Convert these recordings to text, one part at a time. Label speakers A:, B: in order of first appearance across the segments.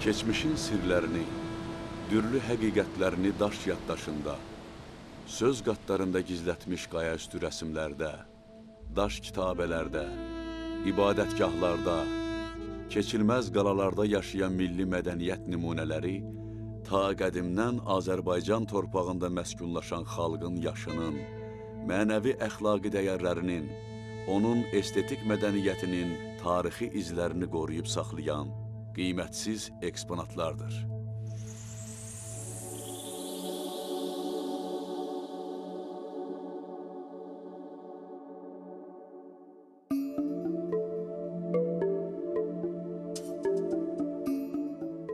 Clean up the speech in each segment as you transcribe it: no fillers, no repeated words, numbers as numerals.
A: Keçmişin sirlərini, dürlü həqiqətlərini daş yaddaşında, söz qatlarında gizlətmiş qayaüstü rəsimlərdə, daş kitabələrdə, ibadətgahlarda, keçilməz qalalarda yaşayan milli mədəniyyət nümunələri ta qədimdən Azərbaycan torpağında məskunlaşan xalqın yaşının, mənəvi əxlaqi dəyərlərinin, onun estetik mədəniyyətinin tarixi izlərini qoruyub saxlayan qiymətsiz eksponatlardır.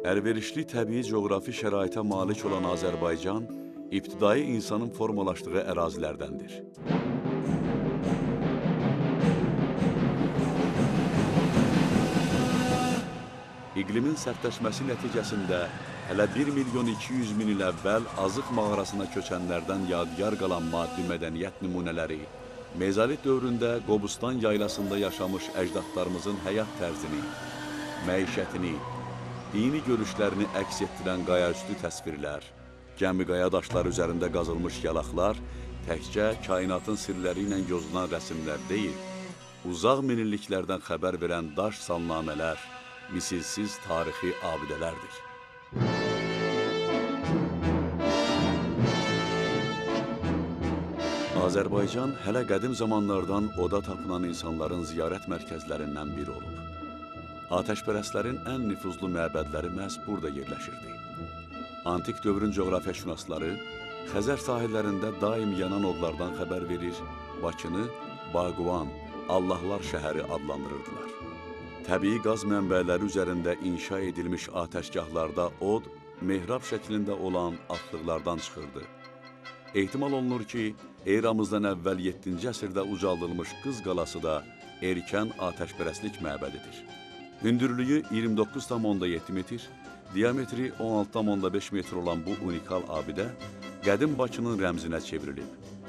A: Əlverişli təbii coğrafi şəraitə malik olan Azərbaycan, ibtidai insanın formalaşdığı ərazilərdəndir. İqlimin sərtləşməsi nəticəsində hələ 1 200 000 il əvvəl Azıq mağarasına köçənlərdən yadigar qalan maddi mədəniyyət nümunələri, mezolit dövründə Qobustan yaylasında yaşamış əcdadlarımızın həyat tərzini, məişətini, dini görüşlərini əks etdirən qayaüstü təsvirlər, gəmi qaya daşları üzərində qazılmış yalaqlar təkcə kainatın sirləri ilə yozulan rəsimlər deyil, uzaq minilliklərdən xəbər verən daş salnamələr, misilsiz tarixi abidələrdir. Azərbaycan hələ qədim zamanlardan oda tapınan insanların ziyarət mərkəzlərindən biri olub. Atəşpərəstlərin ən nüfuzlu məbədləri məhz burada yerləşirdi. Antik dövrün coğrafiyaşünasları Xəzər sahillərində daim yanan odlardan xəbər verir, Bakını Baquan, Allahlar şəhəri adlandırırdılar. Təbii qaz mənbələri üzərində inşa edilmiş atəşgahlarda od mehrab şəklində olan atlıqlardan çıxırdı. Ehtimal olunur ki, eramızdan əvvəl 7-ci əsrdə ucaldılmış Qız qalası da erkən atəşpərəstlik məbədidir. Hündürlüyü 29,7 metr, diametri 16,5 metr olan bu unikal abidə qədim Bakının rəmzinə çevrilib.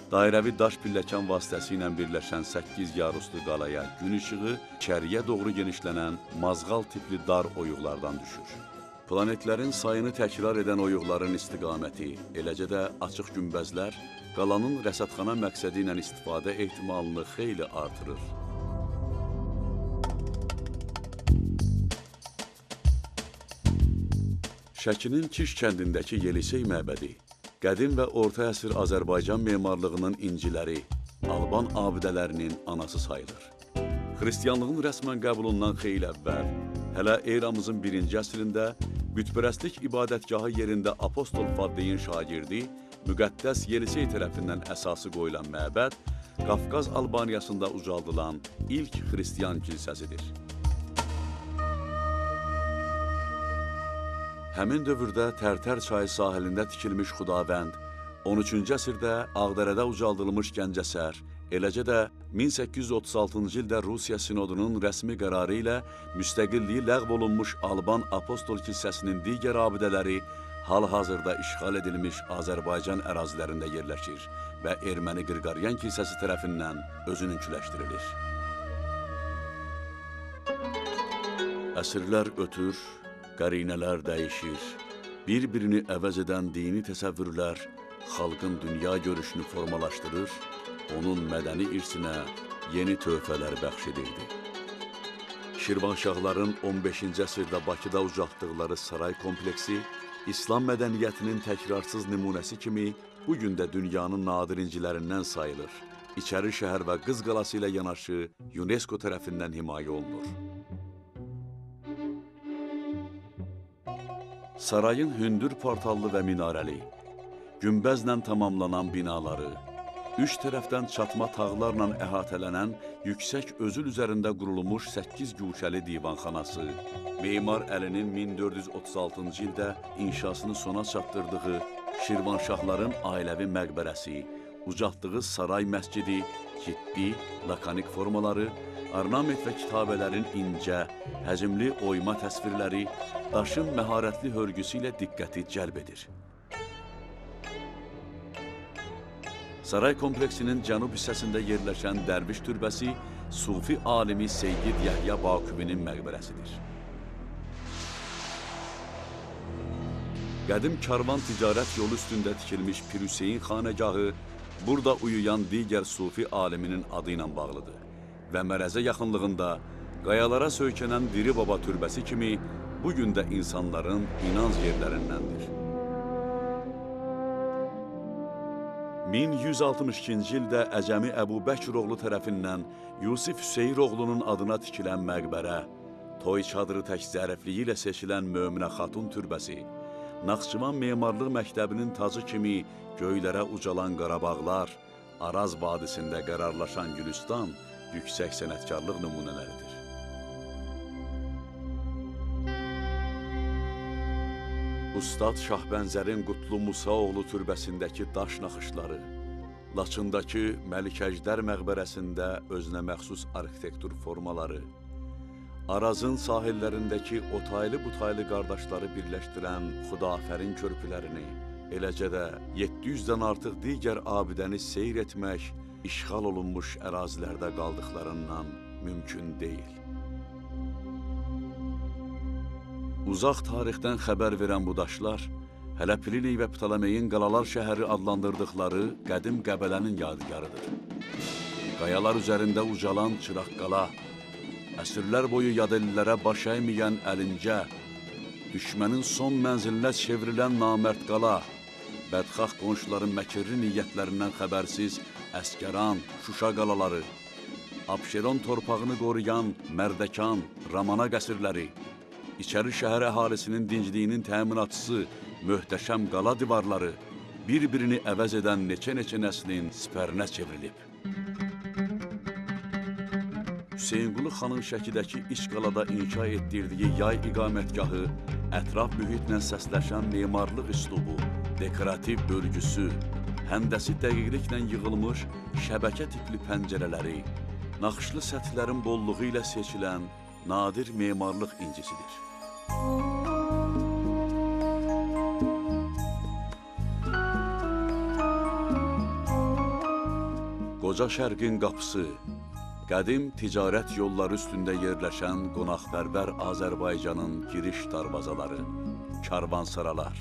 A: Dairəvi daş pilləkən vasitəsilə birləşən 8 yaruslu qalaya gün işığı içəriyə doğru genişlənən mazğal tipli dar oyuqlardan düşür. Planetlərin sayını təkrar edən oyuqların istiqaməti, eləcə də açıq günbəzlər qalanın rəsədxana məqsədi ilə istifadə ehtimalını xeyli artırır. Şəkinin Kiş kəndindəki Yelisey məbədi, qədim və orta əsr Azərbaycan memarlığının inciləri, Alban abidələrinin anası sayılır. Xristianlığın rəsmən qəbulundan xeyli əvvəl, hələ eramızın 1-ci əsrində bütpərəstlik ibadətgahı yerində Apostol Faddeyin şagirdi Müqəddəs Yelisey tərəfindən əsası qoyulan məbəd, Qafqaz Albaniyasında ucaldılan ilk xristian kilsəsidir. Həmin dövrdə Tərtər çayı sahilində tikilmiş Xudavənd, 13-cü əsrdə Ağdərədə ucaldılmış Gəncəsər, eləcə də 1836-cı ildə Rusiya Sinodunun rəsmi qərarı ilə müstəqilliyi ləğv olunmuş Alban Apostol Kilsəsinin digər abidələri hal-hazırda işğal edilmiş Azərbaycan ərazilərində yerləşir və Erməni Qırqaryan Kilsəsi tərəfindən özününkiləşdirilir. Əsrlər ötür, qərinələr dəyişir, bir-birini əvəz edən dini təsəvvürlər xalqın dünya görüşünü formalaşdırır, onun mədəni irsinə yeni töhfələr bəxş edirdi. Şirvanşahların 15-ci əsrdə Bakıda ucaltdıqları saray kompleksi İslam mədəniyyətinin təkrarsız nümunəsi kimi bu gün də dünyanın nadir incilərindən sayılır. İçəri şəhər və Qız qalası ilə yanaşı UNESCO tərəfindən himayə olunur. Sarayın hündür portallı və minarəli, günbəzlə tamamlanan binaları, üç tərəfdən çatma tağlarla əhatələnən yüksək özül üzərində qurulmuş 8 guşəli divanxanası, Memar Əlinin 1436-cı ildə inşasını sona çatdırdığı Şirvanşahların ailəvi məqbərəsi, ucaltdığı saray məscidi, ciddi, lakanik formaları, ornament və kitabələrin incə, həzimli oyma təsvirləri daşın məharətli hörgüsü ilə diqqəti cəlb edir. Saray kompleksinin cənub hissəsində yerləşən Dərviş türbəsi Sufi alimi Seyyid Yəhya Baküvinin məqbərəsidir. Qədim karvan ticarət yolu üstündə tikilmiş Pir Hüseyin xanəgahı burada uyuyan digər sufi aliminin adı ilə bağlıdır və Mərəzə yaxınlığında qayalara söykənən Diri Baba türbəsi kimi bugün də insanların inanc yerlərindəndir. 1162-ci ildə Əcəmi Əbu Bəkiroğlu tərəfindən Yusif Hüseyroğlunun adına tikilən məqbərə, toy çadırı tək zərifliyi ilə seçilən Möminə Xatun türbəsi, Naxçıvan Memarlıq Məktəbinin tacı kimi göylərə ucalan Qarabağlar, Araz vadisində qərarlaşan Gülüstan yüksək sənətkarlıq nümunələridir. Ustad Şahbənzərin Qutlu Musaoğlu türbəsindəki daş naxışları, Laçındakı Məlik Əjdər məqbərəsində özünə məxsus arxitektur formaları, Arazın sahillərindəki otaylı-butaylı qardaşları birləşdirən Xudafərin körpülərini, eləcə də 700-dən artıq digər abidəni seyr etmək işğal olunmuş ərazilərdə qaldıqlarından mümkün deyil. Uzaq tarixdən xəbər verən bu daşlar, hələ Pliniy və Ptolomeyin Qalalar şəhəri adlandırdıqları qədim Qəbələnin yadigarıdır. Qayalar üzərində ucalan Çıraqqala, əsrlər boyu yadellilərə baş əyməyən Əlincə, düşmənin son mənzilinə çevrilən Namərd qala, bədxah qonşuların məkirli niyyətlərindən xəbərsiz Əsgəran, Şuşa qalaları, Abşeron torpağını qoruyan Mərdəkan, Ramana qəsrləri, İçəri şəhər əhalisinin dincliyinin təminatçısı möhtəşəm qala divarları bir-birini əvəz edən neçə-neçə nəslin sipərinə çevrilib. Hüseynqulu xanın Şəkidəki İç qalada inşa etdirdiyi yay iqamətgahı, ətraf mühitlə səsləşən memarlıq üslubu, dekorativ bölgüsü, həndəsi dəqiqliklə yığılmış şəbəkə tipli pəncərələri, naxışlı səthlərin bolluğu ilə seçilən nadir memarlıq incisidir. Qoca Şərqin qapısı, qədim ticarət yolları üstündə yerləşən qonaqpərvər Azərbaycanın giriş darvazaları, karvansaralar.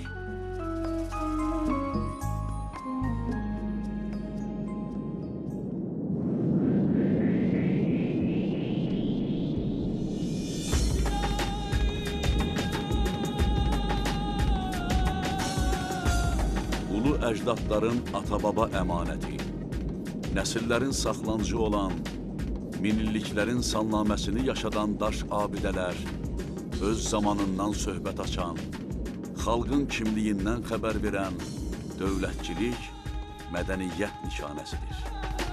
A: Ulu əcdadların ata-baba əmanəti, nəsillərin saxlancı olan, minilliklərin salnaməsini yaşadan daş abidələr, öz zamanından söhbət açan, xalqın kimliyindən xəbər verən dövlətçilik, mədəniyyət nişanəsidir.